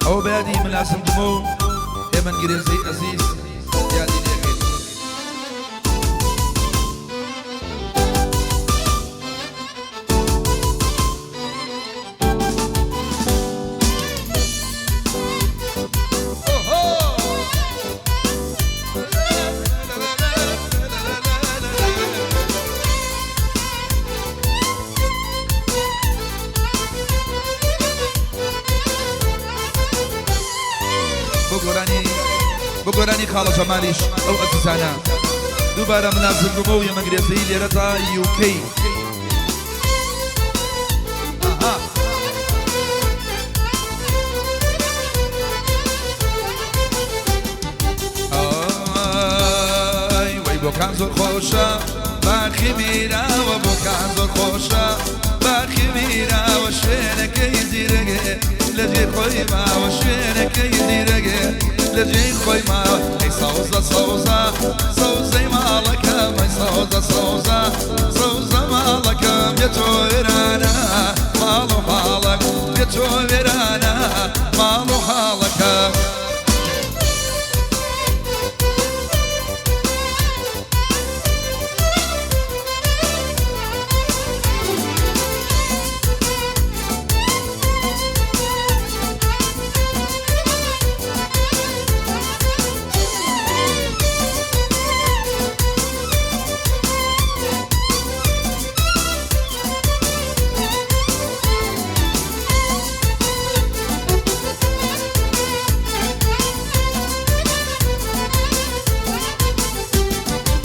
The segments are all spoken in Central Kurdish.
ئەوە بە یادی ملازم گومە و هێمن گرێزەی ئەزیز یادی لێکەین. بۆ گۆرانی بۆ گۆرانی خاڵە جەمالیش ئەو ئەزیزانە دووبارە منازل بوومە و یەمەگرێزەی لێرەدا یوکەی. ئای وەی بۆکان زۆر خۆشە باخی میراوە، بۆکان زۆر خۆشە باخی میراوە، شوێنەکەی زیرەگێ لە جێی خۆی ماوە، شوێنەکەی زیرەگێ لە جێی خۆی ماوە. ئەی سەوزە سەوزە سەوزەی ماڵەکەم، ئەی سەوزە سەوزە سەوزە ماڵەکەم، بێ تۆ وێرانە ماڵ و حاڵەک، بێ تۆ وێرانە ماڵ و حاڵەکەم.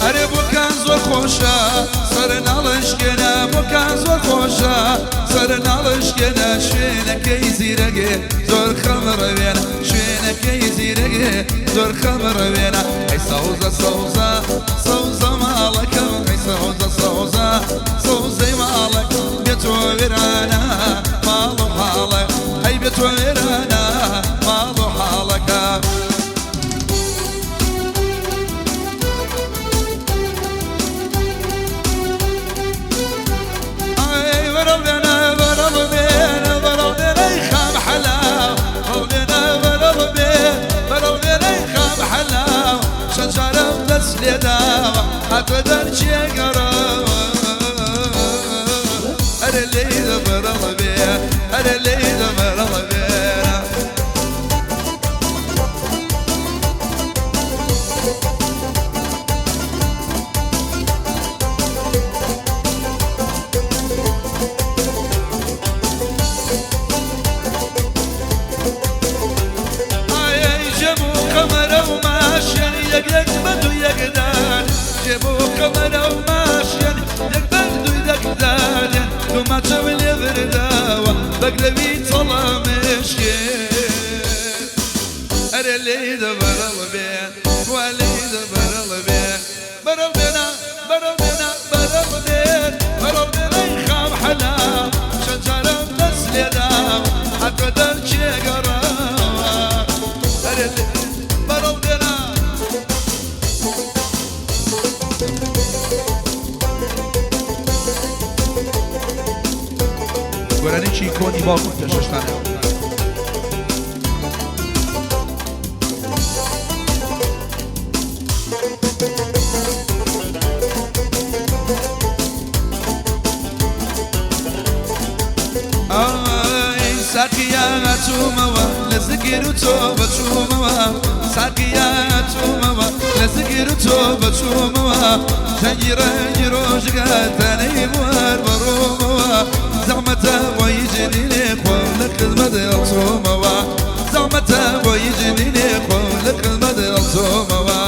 ئەرێ بۆکان زۆر خۆشە سەر ناڵشکێنە، بۆکان زۆر خۆشە سەر ناڵشکێنە، شوێنەکەی زیرەگێ زۆر خەمڕەوێنە، شوێنەکەی زیرەگێ زۆر خەمڕەوێنە. ئەی سەوزە سەوزە سەوزە ماڵەکەم، ئەی سەوزە سەوزە سەوزەی ماڵەکەم، بێ تۆ وێرانە ماڵ و حاڵە، ئەی بێ تۆ وێرانە ماڵ و حاڵەکە. ئەی وەرەڵ بێنە بەرەڵ بێنە بەرەڵ بێنەی خام حەلاو، بەرەڵ بێنە بەرەڵ بێ بەرەڵ بێنەی خام حەلاو، چەند جارم دەست لێداوە هاتە دەرچێ گەڕاوە. ئەرێ لێی دە بەرەڵ بێ، ئەرێ لێی دە بەرەڵ بێنە. ئای جێبوو قەمەرە و ماشێن یەک یەک بە دوو یەکدان، جێبوو قەمەرە و ماشێن یەک بە دوو یەکدان، دوو ماچەم لێ برداوە بەگرەوی چەڵامێشکێ. ئەرێ لێی دە بەرەڵ بێ، وا لێی دە بەرەڵ بێ، بەرەڵ بێنە بەرەڵ بێنە بەرەڵ بێن بەرەڵ بێنەی خام حەلاو، چەند جارم دەست لێداوە هاتوە دەرچێ گەڕاوە. ئەرێ بەرەڵ بێنە. گۆرانیی کۆنی باوکم پێشەشتانە. ئای ساقیا چوومەوە لە زگر و تۆ بەچوومەوە، ساقیا چوومەوە لە زگر و تۆ بەچوومەوە، جەنگی ڕەنگی ڕۆژگار تانەی بوار بەڕۆمەوە، زەحمەتە بۆ هیچ لێ خۆم لە خزمەت هەڵچۆمەوە، زەحمەتە بۆ هیچ لێ خۆم لە خزمەت هەڵچۆمەوە.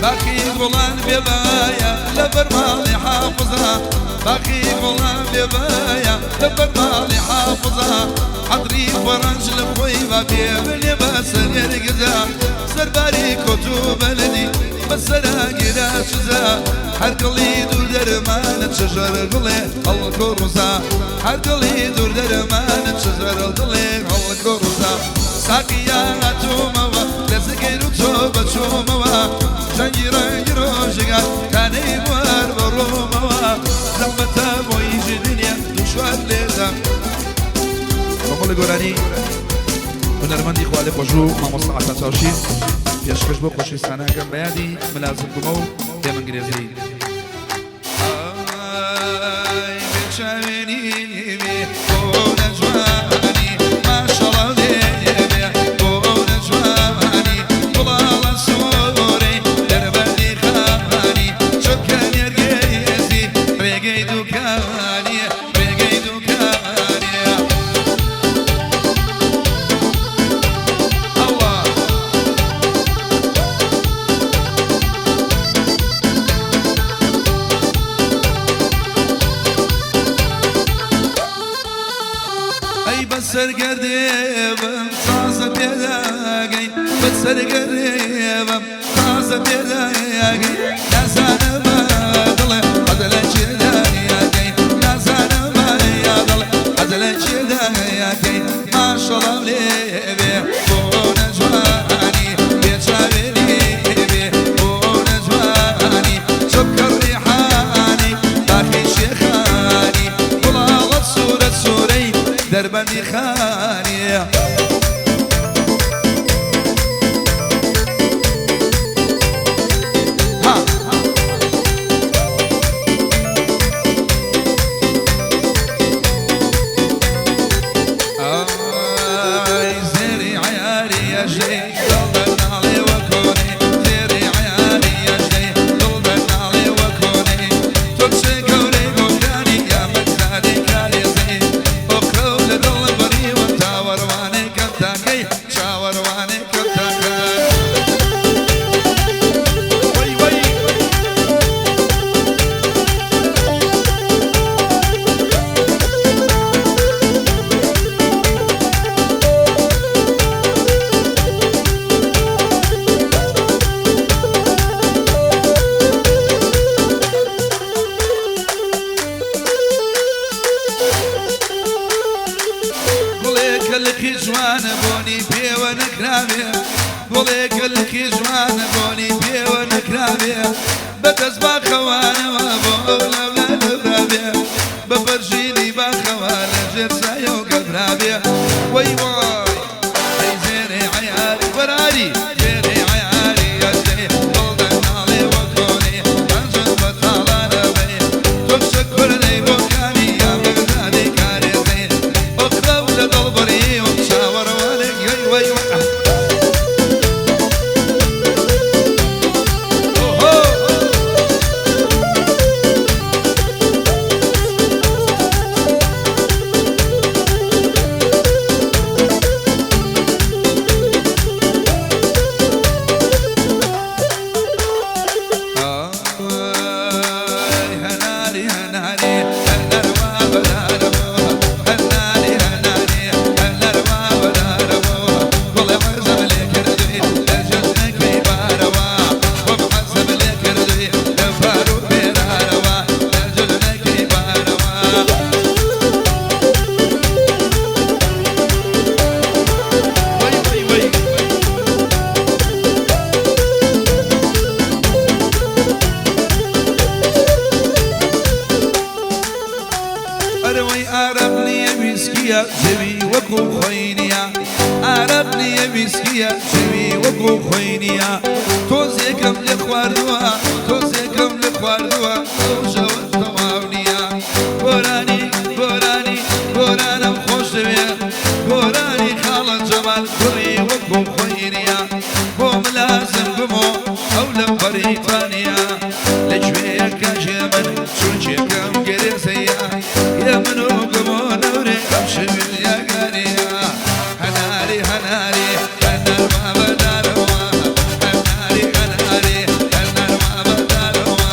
باخی گوڵان بێبایە لەبەر ماڵی حافزە، باخی گوڵان بێبایە لەبەر ماڵی حافزە، عەتری فەڕەنج لە خۆی با پێ بلێ بە سەرێرگزە، سەرباری کۆت و بەلدی بەسەرا چزا هەر دڵی دوور دەرمانە چژەر دڵێ هەڵکۆ ڕوزا هەر دڵی دوور دەرمانە چژەر دڵێ هەڵکۆ ڕوزا ساقیا هاتوومەوە لە زگر و تۆ بەچۆمەوە ڕەنگی ڕەنگی ڕۆژگار تانەی بوار بەڕۆمەوە زەحمەتە بۆ ئیشی دنیا دوشوار لێدام. کۆمەڵی گۆرانی هونەرمەندی خوالێ خۆشبوو مامۆستا عەتا چاوشی پێشکەش بۆ خۆشەویستانەکەم بە یادی ملازم گومە و هێمن گرێزەیی. ئای بێچاوێنی بێ بۆ نەجوانی ماشەڵا لێ بێ بۆ نەجوانی گوڵاڵە سۆرەی دەربەندی خانی چۆکە نێرگێزی ڕێگەی دوکانی ڕێگەی دوکانی ئەوە. ئەی بەسەر گەردێبم تازە پێداگەی بەسەر گەردێبم تازە پێداگەی نازانم دڵێ حەز لە چێدایەکەی نازانم یا دڵێ حەز لە چێدایەکەی ماشەڵام لێ بێ بۆ نەجوانی بێچاوێنی بێ بۆ نەجوانی چۆکە ڕیحانی باخی شێخانی گوڵاڵە سوورە سوورەی دەربەندی خانی. ها ئای زێری عیاری ئەژەی دڵ دەناڵێ وەکۆنێ زێری عیاری ئەژەی دڵ دەناڵێ وەکۆنێ تۆ چ گەورەی گۆکانی یا مەکزادەی کارێزێ ئۆقرە و لە دڵ بڕیوە چاوەڕوانێکەم تاکەی چاوەڕوانێکەم تاکەی وەی وەی. گوڵێکە لقی جوانە بۆنی پێوە نەکراوێ گوڵێکە لقی جوانە بۆنی پێوە نەکراوێ بەدەست باخەوانەوە بۆ ئەو لەولا لەبراوێ بە پەرژینی باخەوە لە ژێر سایە و گەبراوێ وەی وای ئەی زێرێ عەیاری بەراری زێرێ عەیاری ئەژێ دڵ دەناڵێ وەکۆنێ پەنجەت بە تاڵانەوێ تۆ کچە کوردەی بۆکانی یا بەغدادی کارێزێ ئۆقرە و لە دڵ بڕیوم چاوەڕوانێک وەی وەی وەی. ئۆهۆ. ئای هەناری هەناری هەنەروا بەدارەوە هەناری هەناری هەنەروا بەدارەوە گوڵێ حەزم لێ کردووی لە جەژنەکەی بارەوە وەم حەزم لێ کردووی لە فار و پێرارەوە لە جەژنەکەی بارەوە. وەی وەی وەی. ئەرەوەی ئارەق نییە ویسکیە جەوی وەکو خۆی نییە ئارەق نییە ویسکیە جەوی وەکو خۆی نییە تۆزێکم لێ خواردووە تۆزێکم لێ خواردووە ئەو شەوە تەواو نییە گۆرانی گۆرانی گۆرانم خۆش دەوێ گۆرانی خاڵە جەمال کوڕی وەکو خۆی نییە بۆ ملازم بمۆ ئەو لە بەریتانیا لەکوێیەکە ژێ من چونچێکم گرێزەیە یە من و گمۆ نەورێ ئەم شوێن یاگاریە هەناری هەناری هەنەروا بەدارەوە هەناری هەناری هەنەروا بەدارەوە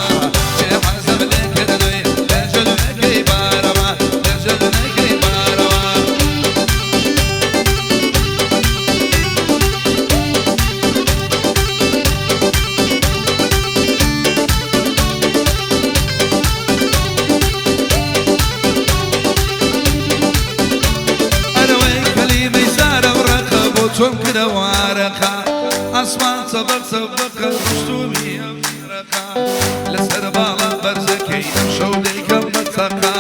چێ حەزم لێ کردووی لە جەژنەکەی بارەوە لە جەژنەکەی بارەوە. ئاسمان چەبەق چەبەقە ڕشتوومی ئەم ڕەقە لەسەر باڵا بەرزەکەی ئەمشەو دەیکەم بە چەقە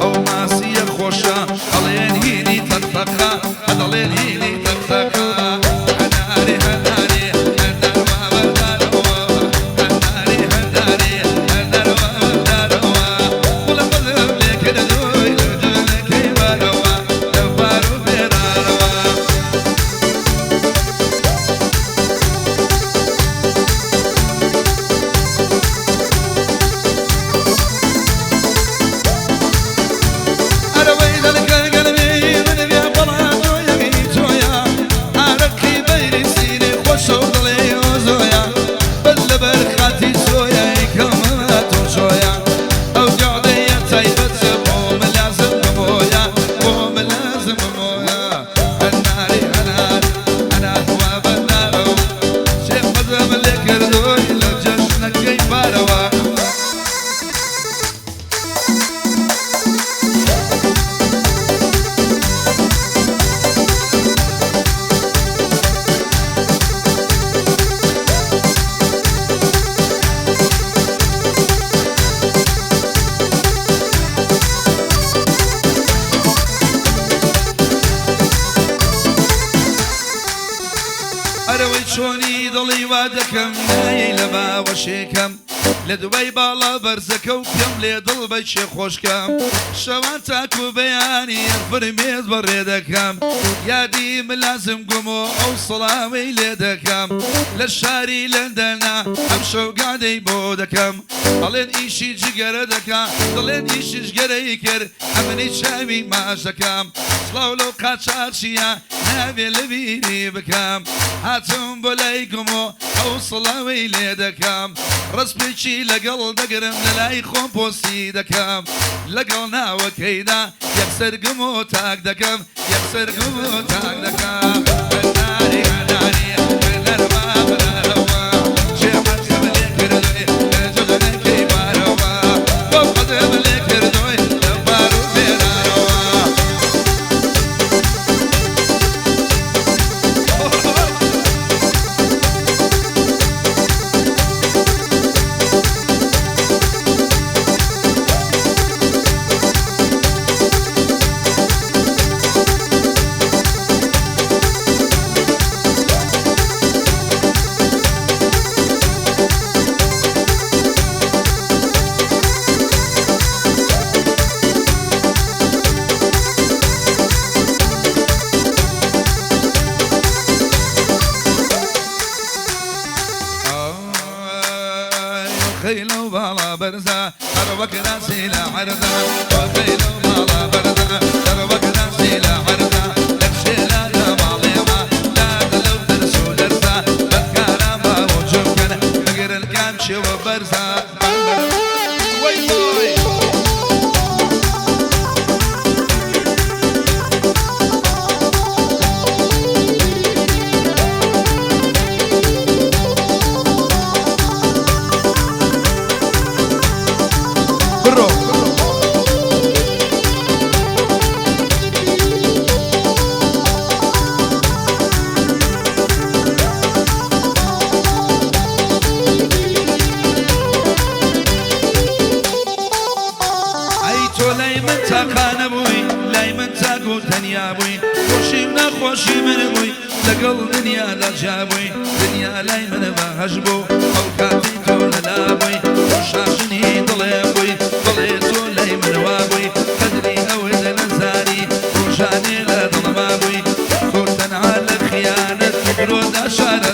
ئەو ماسیە خۆشە ئەڵێن هینی تەقتەقە ئەدەڵێن هینی تەقتەقە هەنارێ هەنارێ هەنار وا بەردارەوە هەنارێ هەنارێ هەنار وا بەردارەوە وڵە بەزم لێکردووی لە جلەکەی بارەوە لە بار و بێرارەوە. ئەرەوەی دەنکە گەرمی من بێ بەڵام تۆیەی تۆیە ئارەقی بەیری سینێ خۆشە و دڵێ ئۆزۆیە بەس لەبەر خاتی سۆیە کەمە تۆ شۆیە ئەو گەعدەیە تایبەتە بۆ من لازم بۆیە بۆ من لازم بۆیە هەنارێ هەنار هەنار وا بەنارەوە شێخ مەزەم لێ کردووی لە جەژنەکەی پارەوە. ئەرەوەی چۆنی دڵی وا دەکەم نایەی لە باوەشێکەم لە دوای باڵا بەرزەکە و پێم لێ دڵ بەچێ خۆشکەم شەوان تاکو بەیانی فرمێز بەڕێ دەکەم یادی ملازم گوم و ئەو سڵاوەی لێ دەکەم لە شاری لەندەنا ئەم شەوگادەی بۆ دەکەم ئەڵێن ئیشی جگەرە دەکا دڵێن ئیشیش گەرەی کرد ئەمنی چاوی ماش دەکەم سڵاو لەو قاچاچیە نابێ لەبیری بکەم هاتم بۆ لای گوم و ئەو سڵاوەی لێ دەکەم ڕسپێکی لەگەڵ دەگرم لە لای خۆم پۆستی دەکەم لەگەڵ ناوەکەیدا یەکسەر گوم و تاک دەکەم یەکسەر گوم و تاک دەکەم هەنارێ هەنارێ هەنار وا بەرارەوە شێ حەزم لێ کردووی لە جەژنەکەی بارەوە بۆ حەزم لێ کردووی لە بار و بێرارەوە. خيل وبالا برزا أروك راسي لا عرزا وخيل وبالا برزا أروك راسي لا عرزا لك لا لا معلمة لا دلو درسو درسا بكرامة وجوكن بقر الكامشي وبرزا وي وي. بڕۆ. ئەی تۆ لای من تاقانە بووی لای من تاک و تەنیا بووی خۆشی و ناخۆشی من بووی لەگەڵ دنیادا جیا بووی دنیا لای من بەهەش بوو ئەو کاتی تۆ لەلا بووی شاژنی دڵێ بووی بڵێ تۆ لای منوا بووی قەدری ئەوەی لە نەزانی ڕۆژانێ لە دڵما بووی تۆ تەنها لە خیانەت درۆدا شارە.